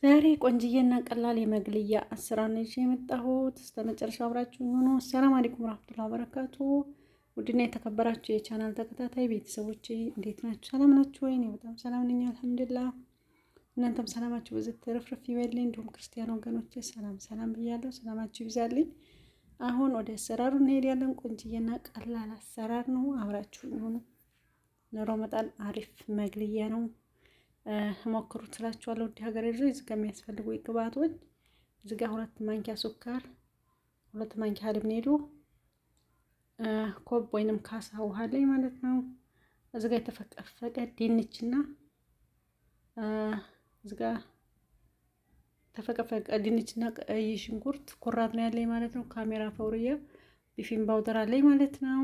ዛሬ ቆንጅዬና ቀላል የመግልያ አሰራር ነው ይዤ የመጣሁት። እስከ መጨረሻው አብራችሁ ሁኑ። ሰላም አለይኩም ወራህመቱላሂ ወበረካቱ። ውድና የተከበራችሁ የቻናል ተከታታይ ቤተሰቦቼ እንዴት ናችሁ? ሰላም ናችሁ ወይ? እኔ በጣም ሰላም ነኝ አልሐምዱሊላህ። እናንተም ሰላማችሁ ብዝት ትርፍርፍ ይበልኝ። እንዲሁም ክርስቲያን ወገኖቼ ሰላም ሰላም ብያለሁ። ሰላማችሁ ይብዛልኝ። አሁን ወደ አሰራሩ እንሄዳለን። ቆንጅዬና ቀላል አሰራር ነው። አብራችሁ ሁኑ። ለረመዳን አሪፍ መግልያ ነው። ሞክሩት እላችኋለሁ። ውድ ሀገሬ ልጆች እዚህ ጋር የሚያስፈልጉ ግብአቶች እዚህ ጋር 2 ማንኪያ سكر፣ 2 ማንኪያ حليب ኒዶ፣ كوب ወይንም ካሳ ውሃ ላይ ማለት ነው። እዚህ ጋር የተፈቀፈቀ ድንችና እዚህ ጋር ተፈቀፈቀ ድንችና ቀይ ሽንኩርት كرات ነው ያለኝ ማለት ነው። خميرة فورية baking powder አለኝ ማለት ነው።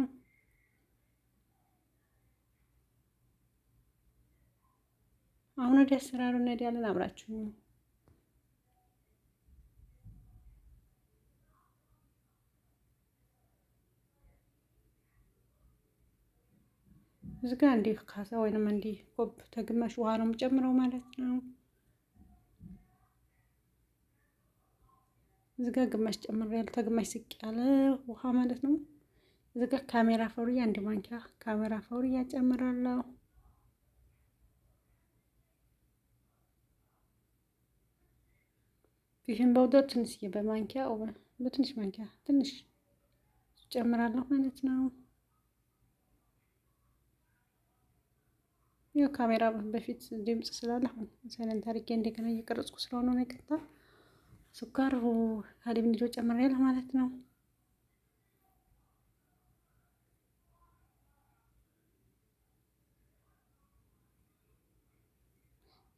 አሁን ወደ አሰራሩ እንሄዳለን። አብራችሁ እዚህ ጋር እንዲህ ካሳ ወይንም እንዲህ ኮብ ተግማሽ ውሃ ነው የምጨምረው ማለት ነው። እዚህ ጋር ግማሽ ጨምሬያለሁ፣ ተግማሽ ዝቅ ያለ ውሃ ማለት ነው። እዚህ ጋር خميرة فورية 1 ማንኪያ خميرة فورية ጨምራለሁ። baking powder ትንሽዬ በማንኪያ በትንሽ ማንኪያ ትንሽ ጨምራለሁ ማለት ነው። ያው ካሜራ በፊት ድምጽ ስላለ አሁን silent አድርጌ እንደገና እየቀረጽኩ ስለሆነ ነው። ይቅርታ። سكر حليب ኒዶ ጨምሬያለሁ ማለት ነው።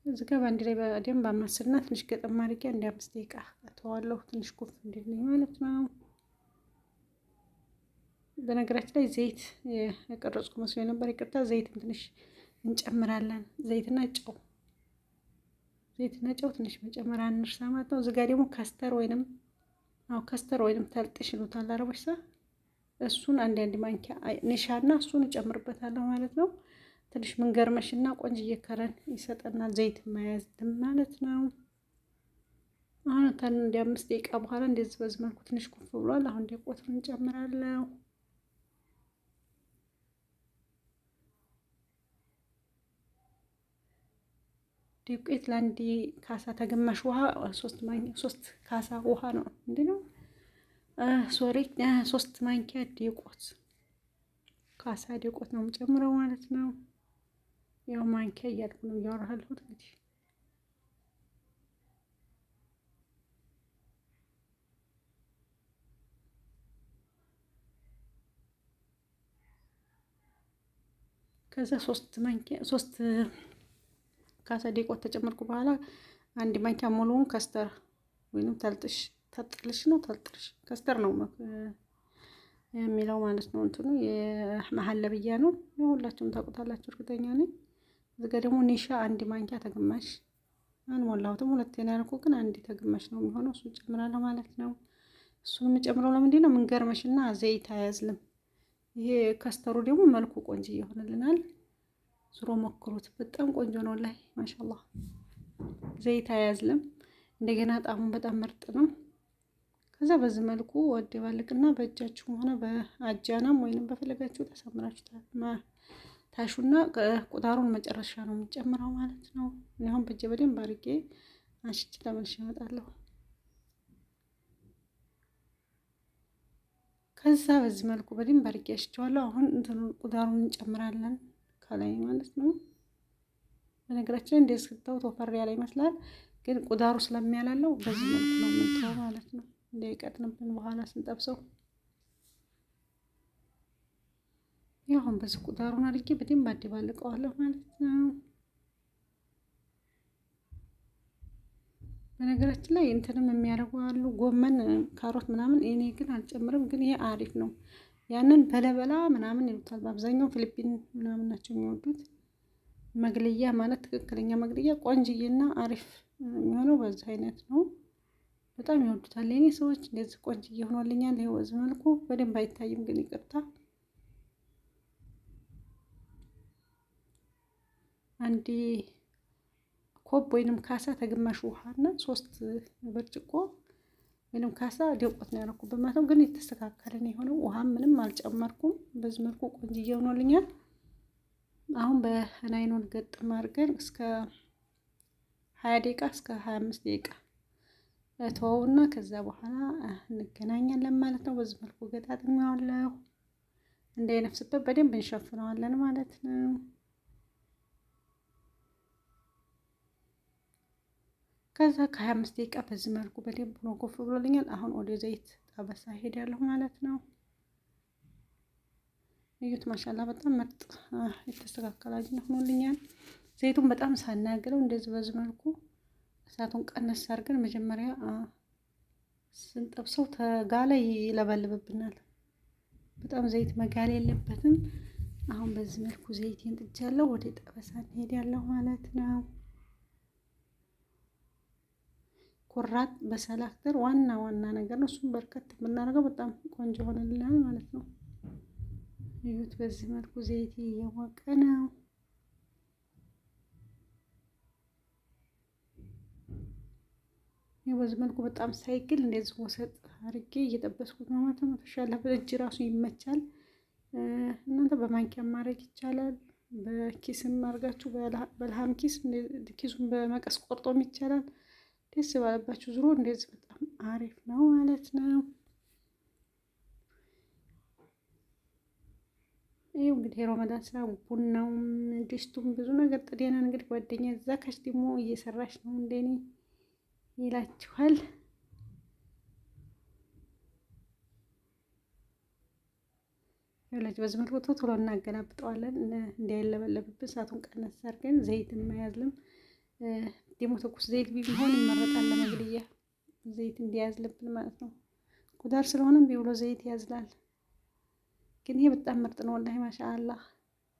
እዚህ ጋር በአንድ ላይ በደንብ አማስልና ትንሽ ገጠም አድርጌ አንድ 5 ደቂቃ እተዋለሁ። ትንሽ ኩፍ እንዲልኝ ማለት ነው። በነገራችን ላይ ዘይት የቀረጽኩ መስሎ ነበር፣ ይቅርታ። ዘይትም ትንሽ እንጨምራለን። ዘይትና ጨው፣ ዘይትና ጨው ትንሽ መጨመር አንርሳ ማለት ነው። እዚህ ጋር ደግሞ custard ወይንም አዎ custard ወይንም تلطيش ይሉታል አረቦች። እሱን አንድ አንድ ማንኪያ نشا ና እሱን እጨምርበታለሁ ማለት ነው። ትንሽ ምንገርመሽና ቆንጅዬ ከረን ይሰጠናል። ዘይት ማያዝም ማለት ነው። አሁን እንደ 5 ደቂቃ በኋላ እንደዚህ በዚህ መልኩ ትንሽ ኩፍ ብሏል። አሁን ዱቄቱን እንጨምራለሁ። ዱቄት ለአንድ ካሳ ተግማሽ ውሃ 3 ካሳ ውሃ ነው እንዴ ነው sorry 3 ማንኪያ ዱቄት ካሳ ዱቄት ነው የምጨምረው ማለት ነው። ያው ማንኪያ እያልኩ ነው እያወራሁ ያለሁት እንግዲህ። ከዛ 3 ማንኪያ 3 ካሳ ዱቄት ተጨመርኩ በኋላ 1 ማንኪያ ሙሉውን custard ወይንም تلطيش تطلش ነው تلطيش custard ነው የሚለው ማለት ነው። እንትኑ የመሀለብያ ነው፣ ሁላችሁም ታውቁታላችሁ እርግጠኛ ነኝ። እዚህ ጋር ደግሞ نشا 1 ማንኪያ ተግማሽ አንሞላሁትም፣ ሁለቴን ያልኩ ግን 1 ተግማሽ ነው የሚሆነው። እሱን ጨምራለሁ ማለት ነው። እሱን የምጨምረው ለምንድን ነው? ምንገርመሽና ዘይት አያዝልም። ይሄ custard ኡ ደግሞ መልኩ ቆንጆ ይሆንልናል። ዙሮ ሞክሩት፣ በጣም ቆንጆ ነው ላይ ማሻአላህ። ዘይት አያዝልም። እንደገና ጣሙን በጣም ምርጥ ነው። ከዛ በዚህ መልኩ ወደ ባልቅና በእጃችሁም ሆነ በአጃናም ወይንም በፈለጋችሁ ተሰምራችሁ ታሹና ቁጣሩን መጨረሻ ነው የምጨምረው ማለት ነው። እኔ አሁን በእጄ በደንብ አድርጌ አሽቼ ተመልሼ እመጣለሁ። ከዛ በዚህ መልኩ በደንብ አድርጌ አሽቼዋለሁ። አሁን እንትኑ ቁጣሩን እንጨምራለን ከላይ ማለት ነው። በነገራችን ላይ እንደዚህ ስታዩት ወፈር ያለ ይመስላል፣ ግን ቁዳሩ ስለሚያላለው በዚህ መልኩ ነው የምንተው ማለት ነው፣ እንዳይቀጥንብን በኋላ ስንጠብሰው። ያው አሁን በዚህ ቁዳሩን አድርጌ በደንብ አደባልቀዋለሁ ማለት ነው። በነገራችን ላይ እንትንም የሚያደርጉ አሉ፣ ጎመን፣ ካሮት ምናምን። እኔ ግን አልጨምርም፣ ግን ይሄ አሪፍ ነው። ያንን በለበላ ምናምን ይሉታል በአብዛኛው ፊሊፒን ምናምን ናቸው የሚወዱት። መግልያ ማለት ትክክለኛ መግልያ ቆንጅዬና አሪፍ የሚሆነው በዚህ አይነት ነው። በጣም ይወዱታል የኔ ሰዎች። እንደዚህ ቆንጅዬ ሆኖልኛል። ይኸው በዚህ መልኩ በደንብ አይታይም፣ ግን ይቅርታ። አንድ كوب ወይንም كاسة ተግማሽ ውሃና 3 ብርጭቆ ወይንም كاسة دقيق ነው ያደረኩበት ማለት ነው። ግን የተስተካከለ ነው የሆነው። ውሃም ምንም አልጨመርኩም። በዚህ መልኩ ቆንጅዬ ሆኖልኛል። አሁን በናይሎን ገጥም አድርገን እስከ 20 ደቂቃ እስከ 25 ደቂቃ ተወውና ከዛ በኋላ እንገናኛለን ማለት ነው። በዚህ መልኩ ገጣጥሜዋለሁ። እንዳይነፍስበት በደንብ እንሸፍነዋለን ማለት ነው። ከዛ ከ25 ደቂቃ በዚህ መልኩ በደንብ ሆኖ ጎፍ ብሎልኛል። አሁን ወደ ዘይት ጠበሳ ሄዳለሁ ማለት ነው። እዩት፣ ማሻላ በጣም ምርጥ የተስተካከለ አጅና ሆኖልኛል። ዘይቱን በጣም ሳናግለው እንደዚህ በዚህ መልኩ እሳቱን ቀነስ አድርገን መጀመሪያ ስንጠብሰው ተጋለ ይለበልብብናል። በጣም ዘይት መጋል የለበትም። አሁን በዚህ መልኩ ዘይቴን ጥጃለሁ። ወደ ጠበሳ እንሄዳለሁ ማለት ነው። ኩራት በሰላክተር ዋና ዋና ነገር ነው። እሱም በርከት የምናደርገው በጣም ቆንጆ ሆነልናል ማለት ነው። እዩት፣ በዚህ መልኩ ዘይቴ እየሞቀ ነው። በዚህ መልኩ በጣም ሳይግል እንደዚህ ወሰጥ አድርጌ እየጠበስኩት ነው ማለት ነው። ተሻለ በእጅ ራሱ ይመቻል። እናንተ በማንኪያ ማድረግ ይቻላል። በኪስም አድርጋችሁ በልሃም ኪስ ኪሱን በመቀስ ቆርጦም ይቻላል። ደስ ባለባችሁ ዙሮ እንደዚህ በጣም አሪፍ ነው ማለት ነው። ይኸው እንግዲህ የሮመዳን ስራ ቡናውም ድስቱም ብዙ ነገር ጥዴናን እንግዲህ ጓደኛ እዛ ካች ደግሞ እየሰራች ነው እንደኔ ይላችኋል። ይኸውላችሁ በዚህ መልኩ ቶሎ እናገላብጠዋለን እንዳይለበለብብን እሳቱን ቀነስ አድርገን ዘይት የማያዝልም ደግሞ ትኩስ ዘይት ቢሆን ይመረጣል። ለመግልያ ዘይት እንዲያዝልብን ማለት ነው። خضار ስለሆነ ቢውሎ ዘይት ያዝላል። ግን ይሄ በጣም ምርጥ ነው። والله ማሻአላህ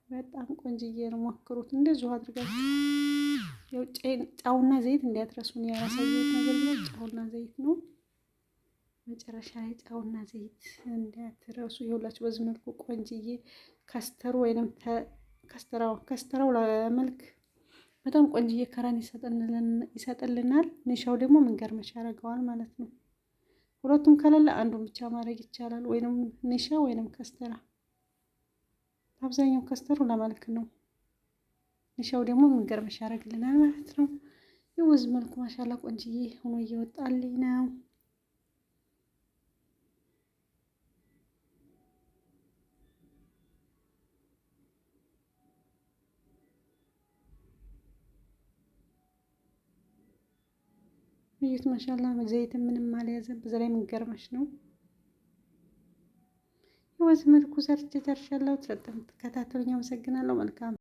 በጣም ቆንጅዬ ነው። ሞክሩት እንደዚሁ አድርጋችሁ። ያው ጨውና ዘይት እንዳትረሱን። ያላሳየሁት ነገር ብሎ ጨውና ዘይት ነው። መጨረሻ ላይ ጨውና ዘይት እንዳትረሱ። ይኸውላችሁ በዚህ መልኩ ቆንጅዬ ከስተሩ ወይንም ከስተራው ለመልክ በጣም ቆንጅዬ ከረን ይሰጥልናል። ንሻው ደግሞ መንገርመሻ ያደርገዋል ማለት ነው። ሁለቱም ከሌለ አንዱን ብቻ ማድረግ ይቻላል። ወይንም ንሻ ወይንም ከስተራ። አብዛኛው ከስተሩ ለመልክ ነው። ንሻው ደግሞ መንገርመሻ ያደርግልናል ማለት ነው። የወዝ መልኩ ማሻላ ቆንጅዬ ሆኖ እየወጣልኝ ነው። እዩት ማሻላ ዘይት ምንም አልያዘም። በዛ ላይ የሚገርመሽ ነው። በዚህ መልኩ ሰርቼ ጨርሻለሁ። ስለምትከታተሉኝ አመሰግናለሁ። መልካም